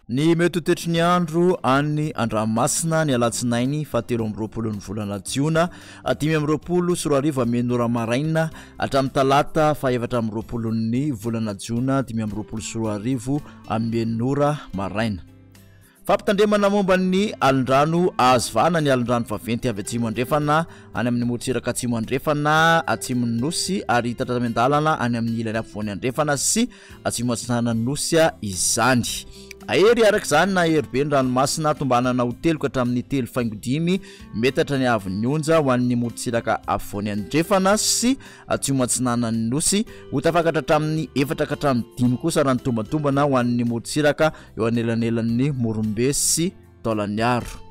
Ny mety ho toetry ny andro any an-dranomasina ny alatsinainy fahatelo amby roapolon'ny volana jiona 2025 amin'ny ora maraina hatramin'ny talata fahaefatra amby roapolon'ny volana jiona 2025 amin'ny enina ora maraina. Fampitandremana momba ny alondrano azo vahana ny alondrano vaventy avy atsimo andrefana any amin'ny morontsiraka atsimo andrefana atsimon'ny nosy ary hitatra miandalana any amin'ny ilany afovoany andrefana sy atsimo atsinanan'ny nosy izany. Ahery araka izany na hery be ny ranomasina tombanana ho telo ka hatramin'ny telo faingo dimy metatra ny haavon'ny onja ho an'ny morontsiraka afovoany andrefana sy atsimo atsinanan'ny nosy. Ho tafakatra hatramin'ny efatra ka hatramin'ny dimy kosa raha ny tombantombana ho an'ny morontsiraka eo anelanelan'ny Morombe sy Taolagnaro.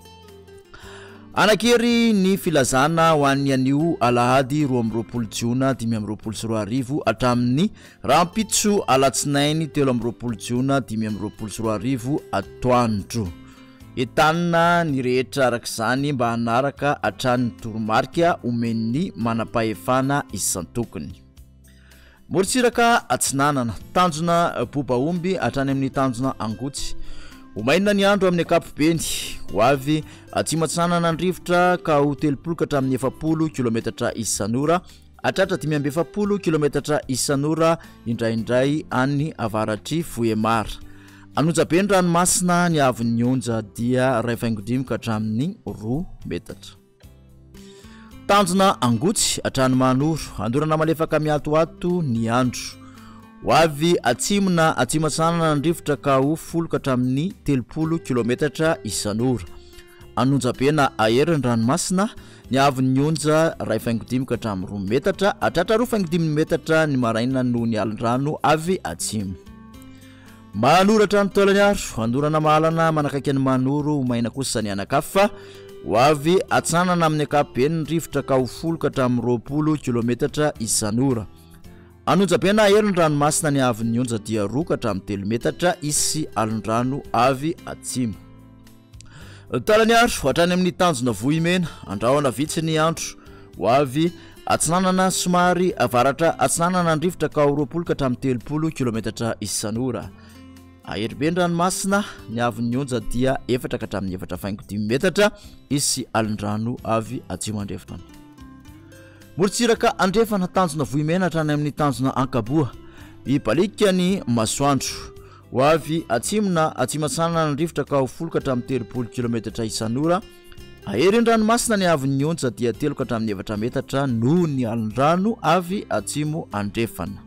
Hanan-kery ny filazana ho an'ny anio alahady 22 jona 2025 hatramin'ny rahampitso alatsinainy 23 jona 2025 atoandro. Entanina ny rehetra araka izany mba hanaraka hatrany ny toromarika omen'ny manam-pahefana isan-tokony. Morontsiraka atsinanana, tanjona Bobaomby hatrany amin'ny tanjona Angotsy. Ho maina ny andro amin'ny ankapobeny. Ho avy atsimo atsinanana ny rivotra ka ho 30 ka hatramin'ny 40 kilometatra isan'ora, hatratra 45 kilometatra isan'ora indraindray any avaratr'i Vohemar. An'Onjabe ny ranomasina, ny haavon'ny onja dia iray faingo dimy ka hatramin'ny roa metatra. Tanjona Angotsy hatrany Mahanoro, andorana malefaka miatoato ny andro. Ho avy atsimo na atsimo atsinanana ny rivotra ka ho folo ka hatramin'ny 30 kilometatra isan'ora. An'Onjabe na Ahery ny ranomasina, ny haavon'ny onja iray faingo dimy ka hatramin'ny roa metatra, hatratra roa faingo dimy metatra ny maraina noho ny alin-drano avy atsimo. Manoratra ny Taolagnaro, Andorana mahalana manakaiky an'i Mahanoro ho maina kosa ny anakafa. Ho avy atsinanana amin'ny ankapobeny ny rivotra ka ho folo ka hatramin'ny 20 kilometatra isan'ora. An'Onjabe na Ahery ny ranomasina ny haavon'ny onja dia roa ka hatramin'ny telo metatra hisy alondrano avy atsimo. Taolagnaro, hatrany amin'ny tanjona Vohimena, andrahona vitsy ny andro. Ho avy atsinanana somary avaratra atsinanana ny rivotra ka ho 20 ka hatramin'ny 30 kilometatra isan'ora. Ahery be ny ranomasina, ny haavon'ny onja dia efatra ka hatramin'ny efatra faingo dimy metatra, hisy alin-drano avy atsimo andrefana. Morontsiraka andrefana, tanjona Vohimena hatrany amin'ny tanjona Ankaboa. Mibaliaka ny masoandro. Ho avy atsimo na atsimo atsinanana ny rivotra ka ho folo ka hatramin'ny 30 kilometatra isan'ora. Ahery ny ranomasina ny haavon'ny onja dia telo ka hatramin'ny efatra metatra noho ny alin-drano avy atsimo andrefana.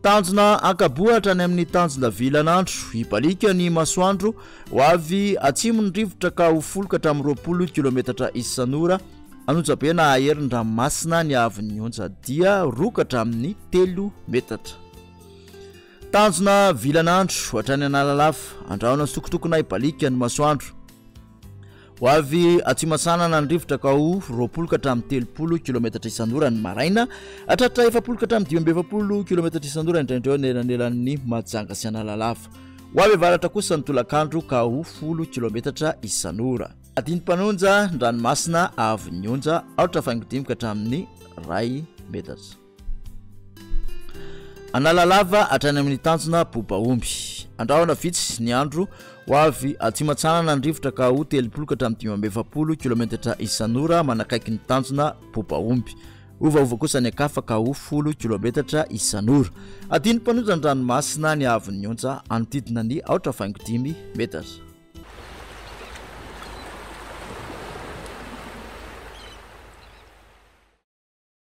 Tanjona Ankaboa hatrany amin'ny tanjona Vilanandro. Hibaliaka ny masoandro. Ho avy atsimo ny rivotra ka ho folo ka hatramin'ny 20 kilometatra isan'ora. An'Onjabe na ahery ny ranomasina ny haavon'ny onja dia roa ka hatramin'ny telo metatra. Tanjona vilan'andro hatrany Analalava, andrahona sokotokona hibaliaka ny masoandro. Ho avy atsimo atsinanana ny rivotra ka ho 20 ka hatramin'ny 30 kilometatra isan'ora ny maraina, hatratra 40 ka hatramin'ny 45 kilometatra isan'ora indraindray eo anelanelan'ny Mahajanga sy Analalava. Ho avy avaratra kosa ny tolakandro ka ho folo kilometatra isan'ora. Adinam-panonja ny ranomasina avon'ny onja aotra faingo dimy ka hatramin'ny iray metatra. Analalava hatrany amin'ny tanjona Bobaomby. Andrahona vitsy ny andro ho avy atsimo atsinanana ny rivotra ka ho 30 ka hatramin'ny 45 kilometatra isan'ora manakaiky ny tanjona Bobaomby. Ovaova kosa ny ankafa ka ho folo kilometatra isan'ora. Adin'ny mpanonja ny ranomasina ny haavon'ny onja hanodidina ny aotra faingo dimy metatra.